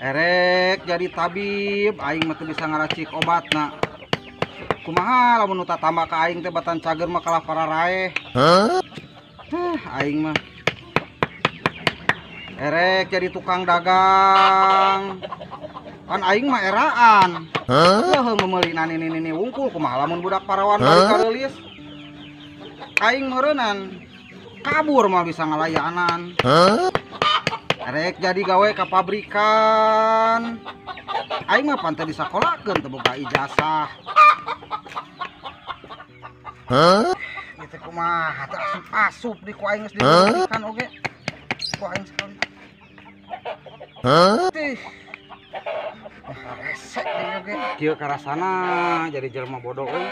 Erek jadi tabib aing mah teu bisa ngaracik obatna. Kumaha lamun nu tatamba ka aing teh batan cager mah kalah pararaeh. Aing mah erek jadi tukang dagang. Kan aing mah eraan. Heuh memeuli nini-nini wungkul kumaha lamun budak parawan bari kareulis. Aing meureunnan kabur mah bisa ngalayanan. Erek jadi gawe ka pabrikan. Aing mah pan teu disakolakeun teu boga ijazah. Ieu kumaha teh asup-asup di ku aing geus dipabrikan oge. Ku aing sekali. Tih. Resek deui oge. Kieu karasana jadi jelema bodoh euy.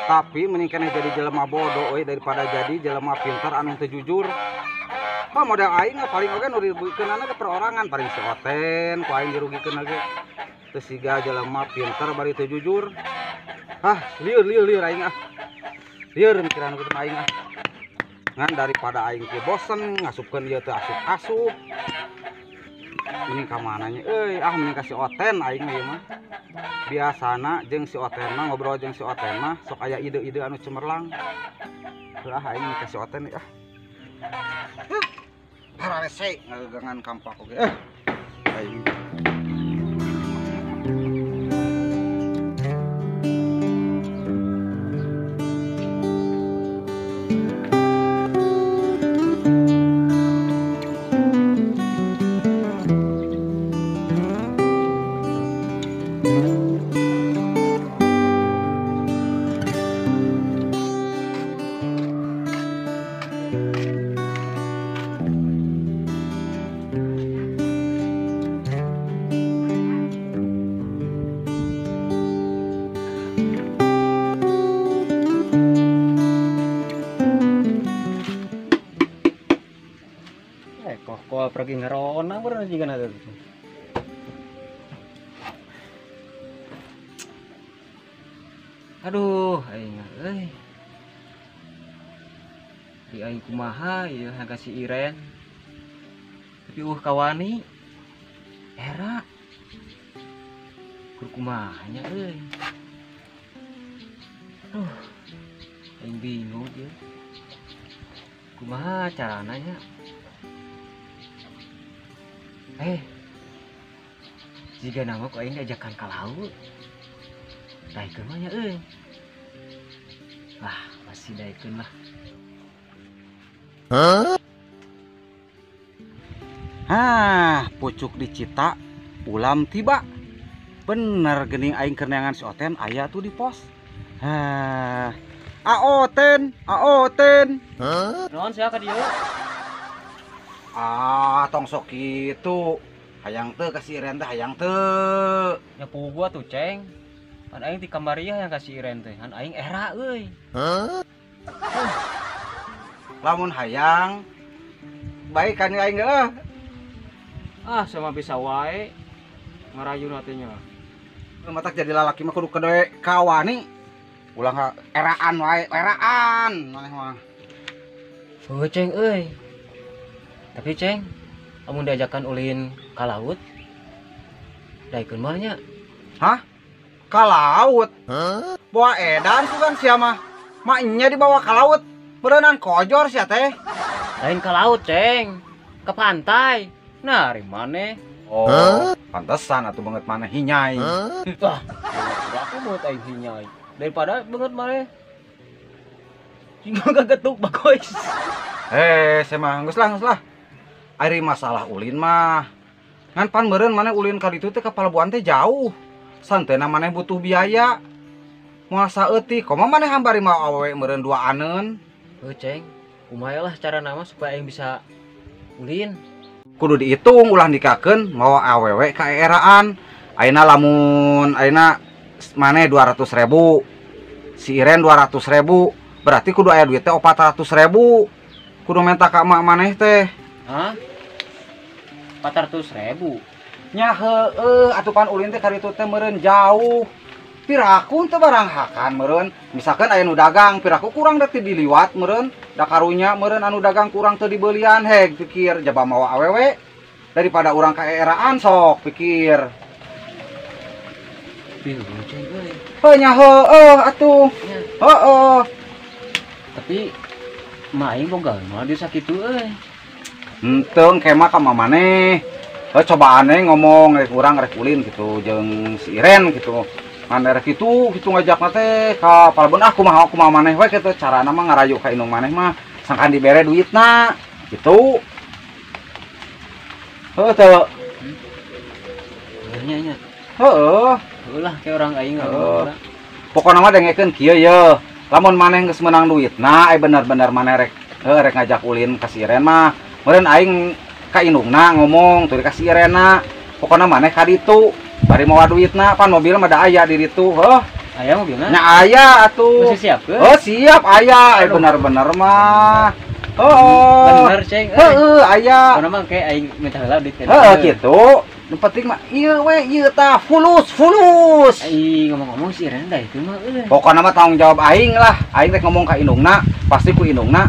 Tapi mending keneh jadi jelema bodoh euy daripada jadi jelema pintar anu teu jujur. Mah modal aing mah paling oge nu dirugikeunana ke perorangan paling si Oten ku aing dirugikeun oge. Teu siga jelema pintar bari teu jujur. Ah, lieur lieur lieur aing ah. Lieur mikiran kitu aing ah. Ngan daripada aing kieu bosen ngasupkeun ieu teu asup-asup. Mending ka mana nya euy, ah mending ka si Oten aing mah ieu mah. Biasana jeung si Oten mah ngobrol jeung si Oten mah sok aya ide-ide anu cemerlang. Heuh ah aing ka si Oten ah. Hararese ngagegangan kampak oge. Aing. Kok pergi ngerona bener juga ada tuh. Aduh, aing euy. Di aing kumaha ieu hayang ka si Iren. Tapi kawani era. Kur kumaha nya euy. Aduh. Aing bingung ieu. Kumaha carana nya? Jika nama ku aing diajakan ka laut. Daekeun mah nya euy. Wah, masih daekeun lah. Hah, pucuk dicita, ulam tiba. Bener geuning aing keur neangan si Oten aya tuh di pos. Hah. Aoten, Aoten. Naon sia ka dieu? Ah, tong sok kitu. Hayang teu ka si Iren teh hayang teu. Nya puguh atuh, Ceng. Pan aing ti kamari hayang ka si Iren teh, han aing era euy. Lamun hayang baik kan aing geus. Ah, sama bisa wae ngarayun atuh nya. Matak jadi lalaki mah kudu kedoe kawani. Ulah eraan wae, eraan maneh mah. Heuh, Ceng euy. Tapi Ceng, lamun diajakan ulin ka laut, daekeun mah nya. Hah? Ka laut? Bawa edan tuh kan sia mah. Maknya dibawa ka laut. Berenang kojor sia teh. Lain ka laut, Ceng. Ke pantai. Nah, ari maneh. Oh, pantesan atuh banget maneh hinyai. Wah, aku buat aing hinyai. Daripada banget maneh. Jingga gagetuk bagois. Saya mah geus lah, geus lah. Ari masalah ulin mah. Ngan pan meureun maneh ulin ka ditu teh ka palabuhan teh jauh. Santena maneh butuh biaya. Moal saeutik, komo maneh hambari mah awewe meureun duaaneun. Heuh, Ceng. Kumaha lah cara nama supaya aing bisa ulin. Kudu dihitung ulah nikakeun mawa awewe ka eraan. Ayeuna lamun ayeuna maneh 200.000, si Iren 200.000, berarti kudu aya duit teh 400.000. Kudu minta ka emak maneh teh. Hah? 400.000? Nya heueuh atuh pan ulin teh ka ditu teh meureun jauh. Piraku teh barang hakan meureun. Misalkan aya nu dagang, piraku kurang da teu diliwat meureun. Da karunya meureun anu dagang kurang teu dibeulian heg pikir jaba mawa awewe. Daripada urang kaeraan sok pikir. Bingung ceng euy. Heuh nya heueuh atuh. Heeh. Tapi mah aing boga mah dia sakitu euy. Henteu engke mah ka maneh. Heuh cobaan we ngomong rek urang rek ulin gitu jeung si Iren gitu. Ngan rek kitu kitu ngajakna teh ka palebon ah kumaha kumaha maneh we kitu carana mah ngarayu ka indung maneh mah sangkan dibere duitna gitu. Heuh teu. Nya nya. Heeh. Ulah kayak orang aing heeh. Pokona mah dengekeun kieu ye. Lamun maneh geus meunang duitna, ai bener-bener maneh rek heuh rek ngajak ulin ka si Iren mah. Meureun aing ka indungna ngomong tuluy ka si Irena. Pokona maneh ka ditu bari mawa duitna, pan mobil mah da aya di ditu heuh. Aya mobilna? Nya aya atuh. Masih siapkeun? Oh, siap aya, ai bener-bener mah. Heeh. Bener ceng euy. Heeh, aya. Pokona mah engke aing minta heula duit ka Heeh kitu. Nu penting mah ieu we ieu tah fulus fulus. Ai ngomong-ngomong si Iren da itu mah euy. Pokona mah tanggung jawab aing lah. Aing rek ngomong ka indungna, pasti ku indungna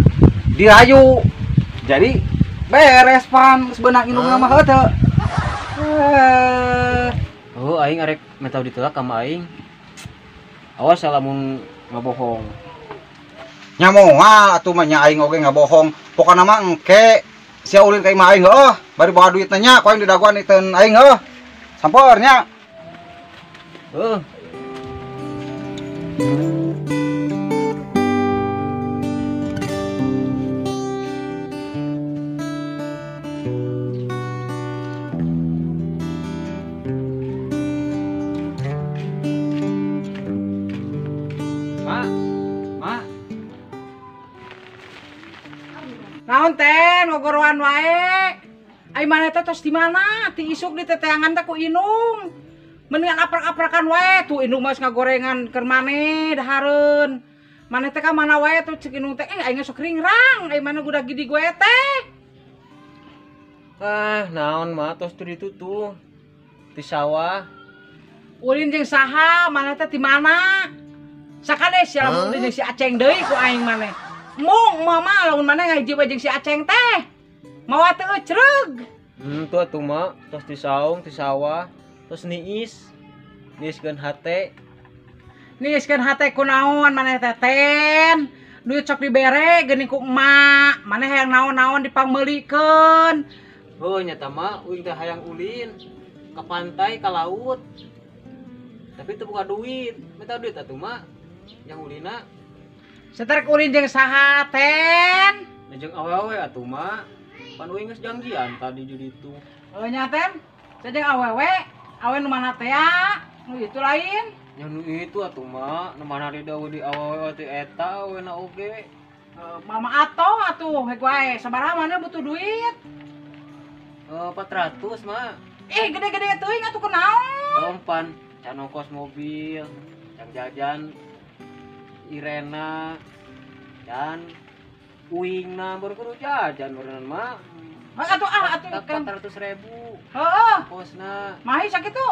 dirayu. Jadi beres pan geus beunang indungna mah heuh teu. Oh, aing arek minta duit heula ka ma aing. Awas lamun ngabohong. Nya moal atuh mah nya aing oge ngabohong. Pokona mah engke sia ulin ka imah aing heuh, bari bawa duitna nya ku aing didagoan iteun aing heuh. Samper nya. Heuh. Ma, ma. Naon teh ngogoroan wae. Ai maneh teh tos di mana? Ti isuk diteteangan teh ku indung. Mendingan aprak-aprakan wae tuh indung mah geus ngagorengan keur maneh dahareun. Maneh teh ka mana wae tuh cek indung teh aing sok ringrang, ai maneh gudag gidi gue teh. Ah, naon mah tos teu ditu tuh. Di sawah. Ulin jeung saha? Maneh teh di mana? Sakade sia lamun ulin jeung si Aceng deui ku aing maneh. Mung mama lamun maneh ngahiji we jeung si Aceng teh. Mawa teu ecreug. Tuh atuh mah tos di saung, di sawah, tos niis. Niiskeun hate. Niiskeun hate kunaon maneh teh ten? Duit sok dibere geuning ku emak. Maneh hayang naon-naon dipangmeulikeun. Heuh nya mah uing teh hayang ulin ke pantai, ke laut. Tapi teu boga duit. Minta duit atuh mah yang ulina. Setrek ulin jeung saha ten? Nah, jeung awewe atuh mah. Pan uing geus janjian tadi di ditu. Heuh nya ten, sajeng awewe, awe nu mana teh ya? Nu itu lain. Nya nu itu atuh mah, nu mana di daun di awewe teh eta awe na oge. Mama atoh atuh hek wae, sabaraha maneh butuh duit? 400 mah. Ih, gede-gede teuing atuh kunaon? Pan can ongkos mobil, can jajan Irena dan uingna baru kudu jajan berenang mah. Atuh ah atuh kan 400.000. Heeh. Kosna. Mahi sakitu?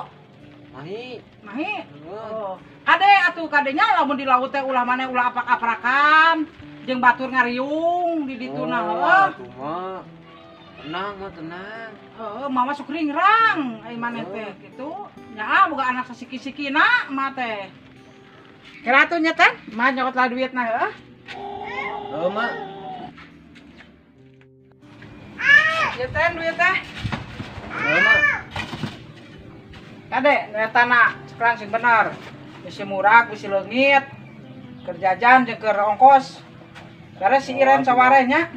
Mahi. Mahi. Oh. Kade atuh kadenya lamun di laut teh ulah maneh ulah apak-aprakan jeung batur ngariung di ditu nah heuh. Atuh mah. Tenang mah tenang. Heeh, mama sok ringrang ai maneh teh kitu. Nya ah boga anak sasiki-sikina mah teh. Kira atuh nya teh, mah nyokot lah duitna heuh. Heuh mah. Ya teh duit teh. Heuh mah. Kade, nu eta na cekrang sing bener. Bisi murag, bisi leungit. Keur jajan jeung keur ongkos. Beres si Iren sawareh nya.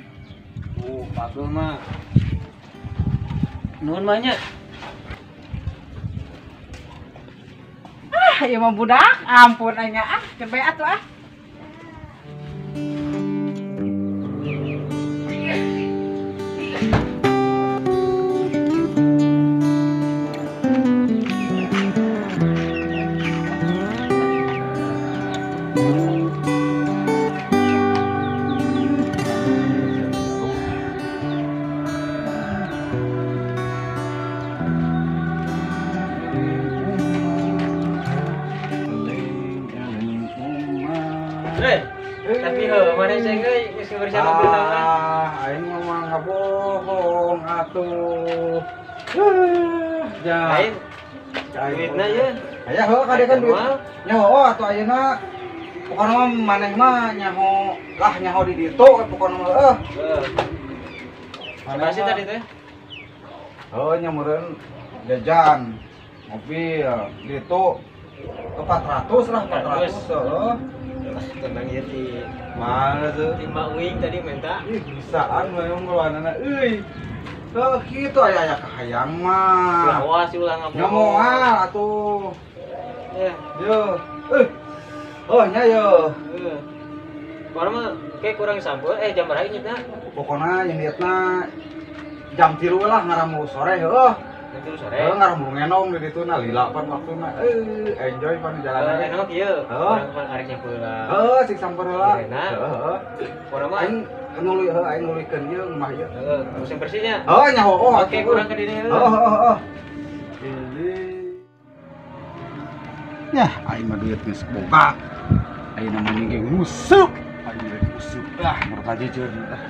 Pageuh mah. Nuhun mah nya. Ah, ieu mah budak, ampun aing ah, coba atuh ah. Tapi heuh maneh ceng euy geus bersama. Ah, aing mah ngabohong atuh. Ya. Lain. Duitna ye. Aya heuh kade kan duit. Nya heuh atuh ayeuna. Pokona mah maneh mah nyaho lah nyaho di ditu pokona mah heuh. Mana sih tadi teh? Heuh nya meureun jajan mobil ditu ke 400 lah 400 heuh. Tenang ieu ti mana tuh? Ti Mak Wing tadi minta. Ih bisaan we ngeuanana euy. Heuh kitu aya aya kahayang mah. Awas ulah ngabohong. Nya moal atuh. Ya. Yo. Oh nya yo. Heeh. Pokona mah kayak kurang sampeu jam berapa nyitna? Pokona nyitna jam 3 lah ngaramuru sore heuh. Jam 3 sore. Heuh ngaramuru ngenong di ditu na lila pan waktuna. Enjoy pan jalan aja. Enak kieu. Urang pan arek nyampeu lah. Heuh sing sampeu heula. Heeh. Pokona mah aing nuluy heuh aing nuluykeun ieu mah ieu. Heeh, musim bersihnya. Heuh nya heuh. Oke, kurang ke dieu. Heeh heeh heeh. Yah, aing mah duit geus boga. Aing namanya ge nguseup. Aing rek nguseup lah, mereka jujur lah.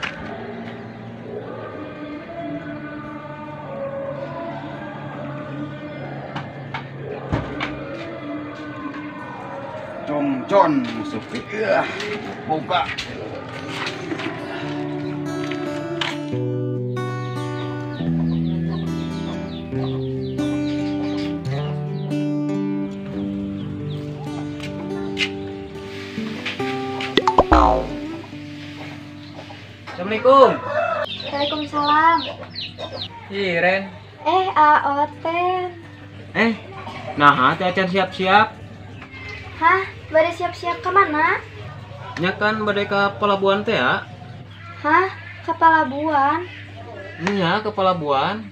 Jongjon nguseup ieu. Boga. Assalamualaikum. Waalaikumsalam. Ih, Ren. Aoten. Nah, teh acan siap-siap. Hah? Bade siap-siap ke mana? Nya kan bade ka pelabuhan teh ya. Hah? Ke pelabuhan? Nya ke pelabuhan.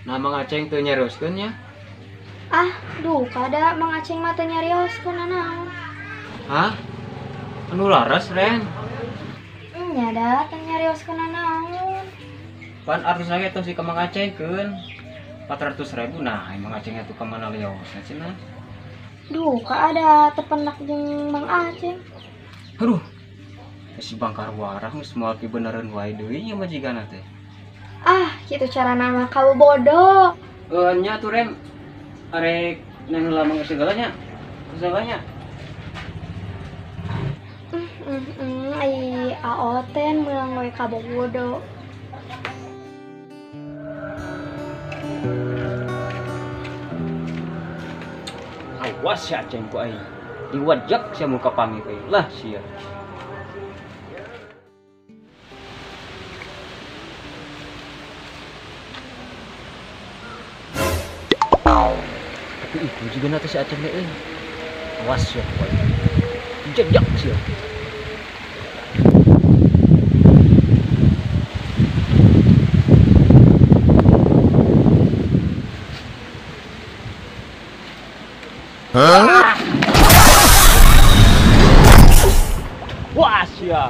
Nah, Mang Aceng teu nyarioskeun nya. Ah, duka da Mang Aceng mah teu nyarioskeun naon. Hah? Anu laras, Ren. Nya da teu nyarioskeun naon. Pan artos lagi tong si ka Mang Aceng keun. 400.000 nah, Mang Aceng atuh ka mana leosna cenah. Duka ada tepenak jeung Mang Aceng. Aduh. Si bangkar warah geus moal pibenereun wae deui nya majigana teh. Ah, kitu carana mah kamu bodoh. Nya atuh Ren. Arek nang heula mah segala nya. Segalanya. Ai aoten meunang we kabogodo. Awas ya Aceng ku aing. Diwajak sia muka pangi ku aing. Lah sia. Tapi itu juga nanti si Aceng deh. Awas ya ku aing. Jejak sia. Hah? Wah, sia.